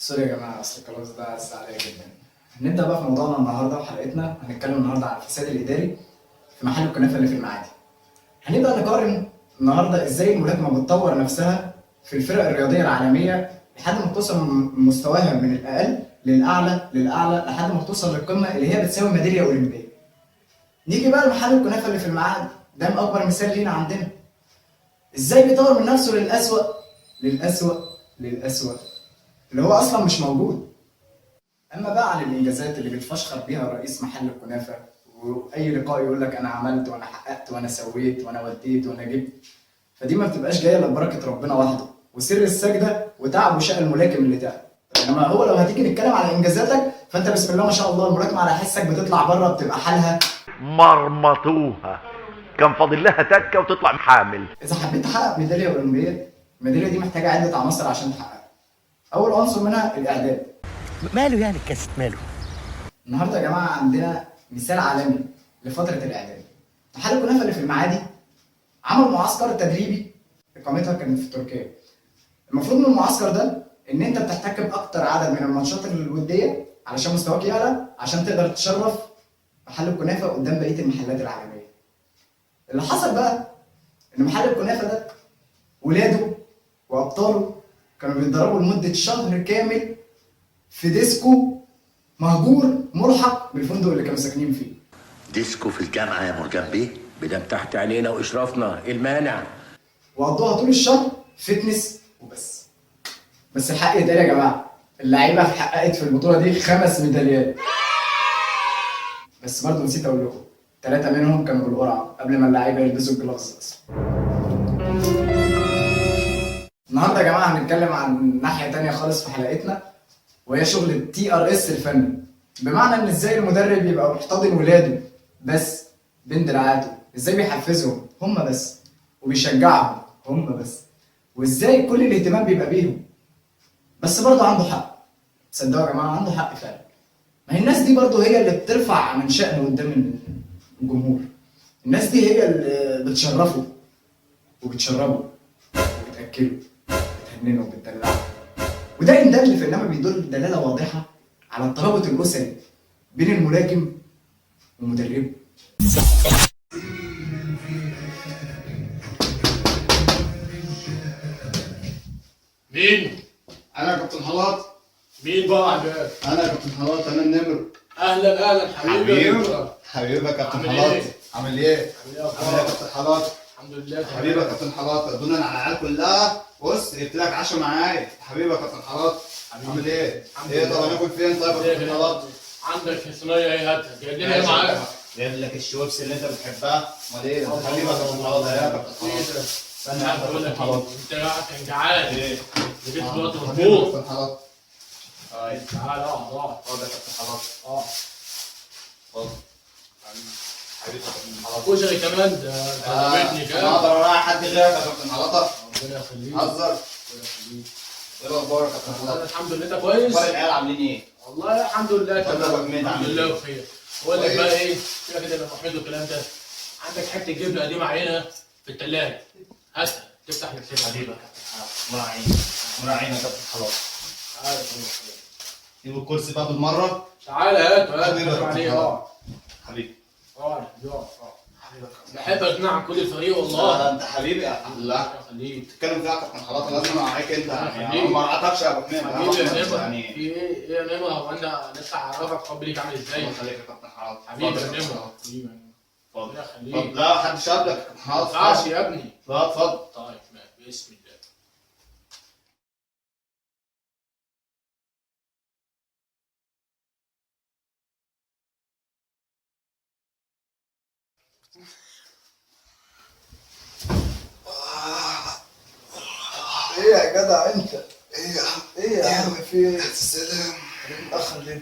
sorry يا جماعة، اصل الكلاس ده عز عليا جدا. هنبدا بقى في موضوعنا النهارده وحلقتنا. هنتكلم النهارده عن الفساد الاداري في محل الكنافه اللي في المعادي. هنبدا نقارن النهارده ازاي الملاكمة بتطور نفسها في الفرق الرياضية العالمية لحد ما توصل مستواها من الاقل للاعلى للاعلى لحد ما توصل للقمه اللي هي بتساوي ميدالية اولمبيه. نيجي بقى لمحل الكنافه اللي في المعادي، ده من اكبر مثال لينا عندنا. ازاي بيطور من نفسه للأسوأ للأسوأ للأسوأ اللي هو اصلا مش موجود. اما بقى عن الانجازات اللي بيتفشخر بيها رئيس محل الكنافه، واي لقاء يقول لك انا عملت وانا حققت وانا سويت وانا وديت وانا جبت، فدي ما بتبقاش جاية الا ببركة ربنا وحده وسر السجدة وتعب وشقى الملاكم اللي تعب. انما هو لو هتيجي نتكلم على انجازاتك فانت بسم الله ما شاء الله الملاكمة على حسك بتطلع بره بتبقى حالها مرمطوها، كان فاضل لها تكه وتطلع حامل. اذا حبيت تحقق ميدالية اولمبيه، الميداليه دي محتاجه عده عناصر عشان تحققها. اول عنصر منها الاعداد. ماله يعني الكاسيت ماله؟ النهارده يا جماعة عندنا مثال عالمي لفترة الاعداد. محل الكنافه اللي في المعادي عمل معسكر تدريبي اقامتها كانت في تركيا. المفروض من المعسكر ده ان انت بتحتك باكتر عدد من الماتشات الودية علشان مستواك يعلى، عشان تقدر تشرف محل الكنافه قدام بقية المحلات العالمية. اللي حصل بقى ان محل الكنافه ده ولاده وابطاله كانوا بيتدربوا لمدة شهر كامل في ديسكو مهجور ملحق بالفندق اللي كانوا ساكنين فيه. ديسكو في الجامعة يا مرجان بيه؟ بدم تحت عينينا واشرافنا، ايه المانع؟ وقضوها طول الشهر fitness وبس. بس الحق يتقال يا جماعة، اللعيبة حققت في البطولة دي 5 ميداليات. بس برضه نسيت اقول لكم 3 منهم كانوا بالقرعة قبل ما اللعيبة يلبسوا ال gloves اصلا. النهارده يا جماعة هنتكلم عن ناحية تانية خالص في حلقتنا، وهي شغل ال TRS الفني. بمعنى ان ازاي المدرب يبقى محتضن ولاده بس بين دراعاته، ازاي بيحفزهم هم بس وبيشجعهم هم بس، وازاي كل الاهتمام بيبقى بيهم. بس برضه عنده حق، تصدقوا يا جماعة عنده حق فعلا. ما هي الناس دي برضه هي اللي بترفع من شأنه قدام الجمهور. الناس دي هي اللي بتشرفه وبتشربه وبتأكله وبتهننه وبتدلعه. وده إن دل فإنما بيدل دلالة واضحة على الترابط الأسري بين الملاكم ومدربه. مين؟ انا يا كابتن حلاط. مين بقى على الباب؟ انا يا كابتن حلاط، انا النمر. اهلا اهلا حبيبي يا نمرة. حبيبي يا كابتن عامل حلاط. إيه؟ عامل ايه؟ عامل ايه عامل ايه يا اخبارك؟ كابتن حلاط؟ الحمد لله تمام. حبيبي يا كابتن حلاط، ادونا على العيال كلها. بص جبت لك عشاء معايا. حبيبي يا كابتن حلاط. حبيبي. عامل ايه؟ الحمد ايه لله. طب هناكل فين طيب يا كابتن حلاط؟ عندك صينية ايه هاتها؟ جايب لنا ايه معاك؟ جايب لك الشويبس اللي انت بتحبها. امال ايه؟ ده حبيبي يا كابتن حلاط. يا كابتن ايه حلاط ده؟ استنى يا عارف اقول كابتن لك حلاط. إيه؟ انت كان جعان. ايه؟ جيت في الوقت حبيبي يا مظبوط. كابتن حلاط. طيب تعال اقعد اقعد اتفضل يا كابتن حلاط. اقعد. اتفضل حبيبي يا كابتن حلاط. كشري كمان ده ضربتني انا كده. اقدر اراعي حد غيرك يا كابتن حلاطه؟ ربنا يخليك. هزر. ربنا يخليك. ايه الاخبار يا كابتن انا حلاطه؟ الحمد لله، انت كويس؟ اخبار العيال عاملين ايه؟ والله الحمد لله طب تمام. يا أبو حميد الحمد عامل لله إيه؟ بخير. بقول لك كويس. بقى ايه، سيبك كده يا ابو حميد والكلام ده. عندك حتة جبنه قديمة عينها في الثلاجة، هاتها تفتح نفسنا. حبيبي يا كابتن حلاطه، مراعينا مراعينا يا كابتن حلاطه. تعالى يا أبو حميد. جيب الكرسي بقى بالمرة. تعالى هات هات. حبيبي يا كابتن عليه حلاطه. اقعد حبيبي اقعد اقعد اقعد. حبيبي يا كابتن. بحب اقنع كل الفريق والله. لا، انت حبيبي يا الله. ربنا يخليك. تتكلم فيها يا كابتن حلاطه، لازم اراعيك انت يعني. حبيبي. ما رعتكش يا ابو حميد. حبيبي يا نمر. يعني في ايه ايه يا نمر؟ هو انا لسه هعرفك حبي ليك عامل ازاي؟ الله يخليك يا كابتن حلاطه. حبيبي اتفضل يا يا كابتن نمر. حلاطه. حبيبي يا نمر. اتفضل. ربنا اتفضل. يخليك. لا محدش قبلك يا كابتن ما حلاطه. ينفعش يا ابني. لا اتفضل. طيب ماشي، بسم الله. ايه يا جدع انت؟ ايه يا عم؟ ايه يا عم في ايه؟ السلام. متأخر ليه؟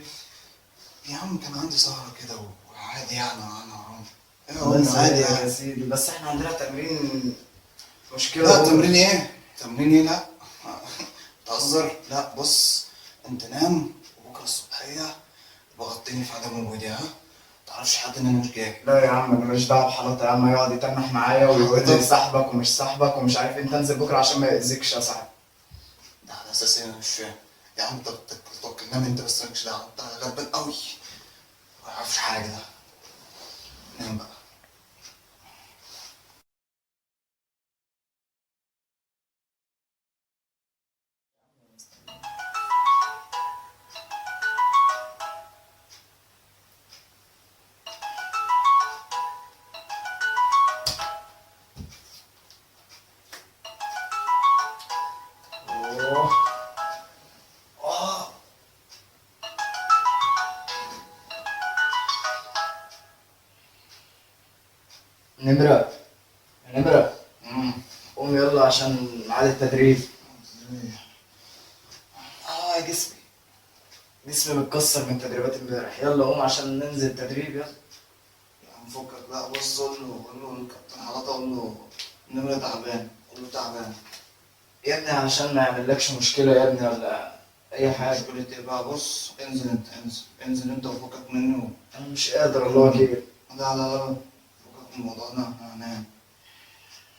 يا عم كان عندي سهرة كده وعادي يعني انا وعمرو. ايه يا الله عم عادي يسعدك يا يعني. سيدي، بس احنا عندنا تمرين مشكلة. لا هو. تمرين ايه؟ تمرين ايه؟ لا تهزر؟ لا بص انت نام وبكره الصبحية ابقى غطيني في عدم وجودي. ها؟ متعرفش حد ان انا مش جاي. لا يا عم انا ماليش دعوه بحالات يا عم، يقعد يتنح معايا ويقول لي صاحبك ومش صاحبك ومش عارف انت، انزل بكره عشان ما يأذيكش يا صاحبي. ده على اساس ايه؟ انا مش فاهم. يا عم طب توكل، نام انت بس، مالكش دعوه، انت غلبان قوي ما يعرفش حاجة ده. نام بقى. أوه. اه نمرة، يا نمرة، امم قوم يلا عشان ميعاد التدريب. اه يا جسمي، جسمي متكسر من تدريبات امبارح. يلا قوم عشان ننزل تدريب، يلا. يا عم فكك بقى. بص قول له الكابتن حلاطه، قول له النمرة تعبان، قول له تعبان. يا ابني عشان ما يعملكش مشكلة يا ابني ولا أي حاجة. مشكلة ايه بقى؟ بص انزل انت، انزل انزل انت وفكك منه. أنا مش قادر الله وكيل. لا لا لا، فكك من الموضوع ده، انا هنام.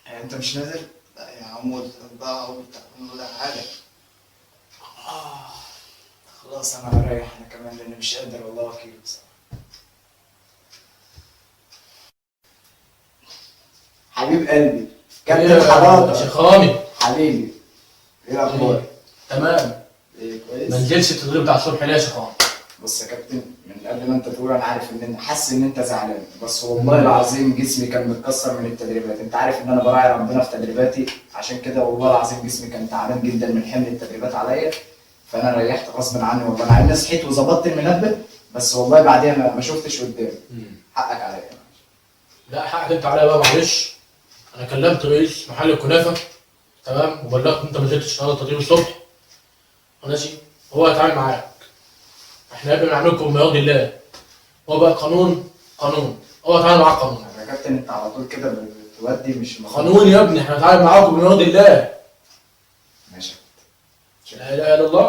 يعني أنت مش نازل؟ لا يا عم، قلت لك بقى، قول تعبان ولا حاجة. آه خلاص أنا هريح أنا كمان لأن مش قادر والله وكيل بصراحة. حبيب قلبي كابتن إيه يا حلاطة. شيخاني؟ حبيبي، إيه الأخبار؟ تمام. إيه كويس؟ ما نزلش التدريب بتاع الصبح ليه يا شيخان؟ بص يا كابتن، من قبل ما انت تقول انا عارف ان انت حاسس ان انت زعلان، بس والله العظيم جسمي كان متكسر من التدريبات. انت عارف ان انا براعي ربنا في تدريباتي، عشان كده والله العظيم جسمي كان تعبان جدا من حمل التدريبات عليا، فانا ريحت غصب عني والله. انا عايز صحيت وظبطت المنبه، بس والله بعديها ما شفتش قدامي. حقك عليا. لا حقك انت عليا بقى، معلش. انا كلمت رئيس محل الكنافه، تمام، وبلغت انت ما نزلتش النهارده تدريب الصبح، ماشي؟ هو هيتعامل معاك. احنا يا ابني بنعملكم بما يرضي الله، هو بقى قانون، قانون، هو هيتعامل معاك قانون. يا كابتن انت على طول كده بتودي مش المفروض. قانون يا ابني، احنا بنتعامل معاكم بما يرضي الله. ماشي. لا اله الا الله.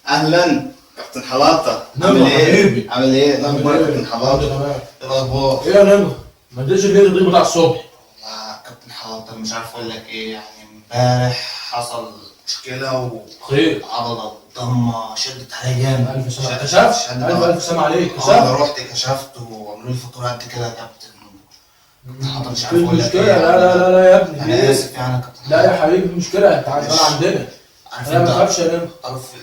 اهلا كابتن حلاطه. نمرة عامل ايه؟ حبيبي. عامل ايه؟ الاخبار يا كابتن حلاطه؟ تمام. ايه الاخبار؟ ايه يا نمر؟ ما نزلتش ليه التدريب بتاع الصبح؟ والله يا كابتن حلاطه مش عارف اقول لك ايه، يعني امبارح حصل مشكلة خير؟ وعضله الضمة شدت عليا جامد. الف سلامه. كشفت؟ شدت. الف الف سلامه عليك. انا كشفت؟ رحت كشفت وعملوا لي فاتورة قد كده يا كابتن. كابتن حلاطه مش عارف في اقول لك مشكلة؟ ايه. لا لا لا لا يا ابني، انا ليه؟ اسف يعني يا كابتن. لا يا حبيبي، في مشكلة، انت عارف انا عندنا. عارف انا ما انت بخافش يا نمر. عارف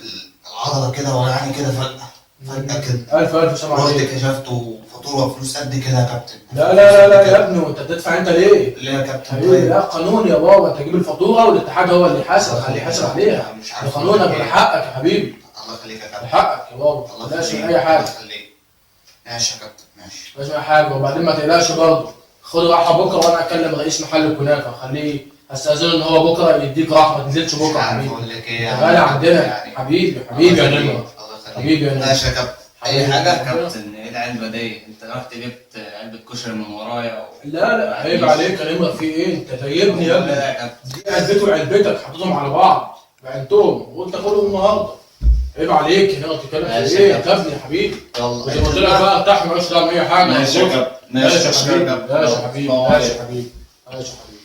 العضلة كده وجعاني كده فجاة فجاة كده. الف الف سلامه رحت عليك. كشفت وفاتوره فلوس قد كده يا كابتن. لا لا لا لا يا ابني، وانت بتدفع انت ليه؟ ليه يا كابتن؟ حبيبي طيب لا قانون يا بابا، انت تجيب الفاتورة والاتحاد هو اللي يحاسب، اللي يحاسب عليها. مش ده عارف قانونك أقول لك وده إيه. حقك يا حبيبي، الله يخليك يا ده كابتن. حقك يا بابا، الله ما تقلقش من يخليك. اي حاجة. الله يخليك. ماشي يا كابتن، ماشي. مش اي حاجة. وبعدين ما تقلقش برضه، خد راحة بكره، وانا اكلم رئيس محل الكنافه خليه استاذنه ان هو بكره يديك راحة، ما تنزلش مش بكره يا عارف حبيبي. اقول لك ايه انت غالي عندنا يعني. حبيبي، حبيبي يا الله نمر. يخليك. الله يخليك. حبيبي يا نمر. ماشي يا كابتن. حبيبي. اي حاجة يا كابتن. ايه العلبة دي؟ انت رحت جبت علبة كشري من ورايا لا لا عيب عليك يا نمر، في ايه؟ انت زيبني يا ابني. لا يا كابتن. دي علبته وعلبتك حطيتهم على بعض، بعتهم وقلت اكلهم النهارده. عيب عليك يا نمر، تتكلم في ماشي ايه يا يا ابني يا حبيبي؟ يلا. وزي ما قلت لك بقى ارتاح، مالكش دعوه باي حاجة. ماشي يا كابتن. ماشي يا ماشي يا حبيبي، كابتن. ماشي يا حبيبي، السلام ماشي يا عليكم. حبيبي، ماشي يا حبيبي.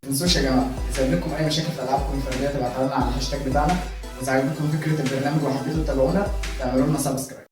ما تنسوش يا جماعة، اذا عندكم اي مشاكل في العابكم الفردية تبعتوها لنا على الهاشتاج بتاعنا، واذا عجبكم فكرة البرنامج وحبيتوا تتابعونا تعملوا لنا subscribe.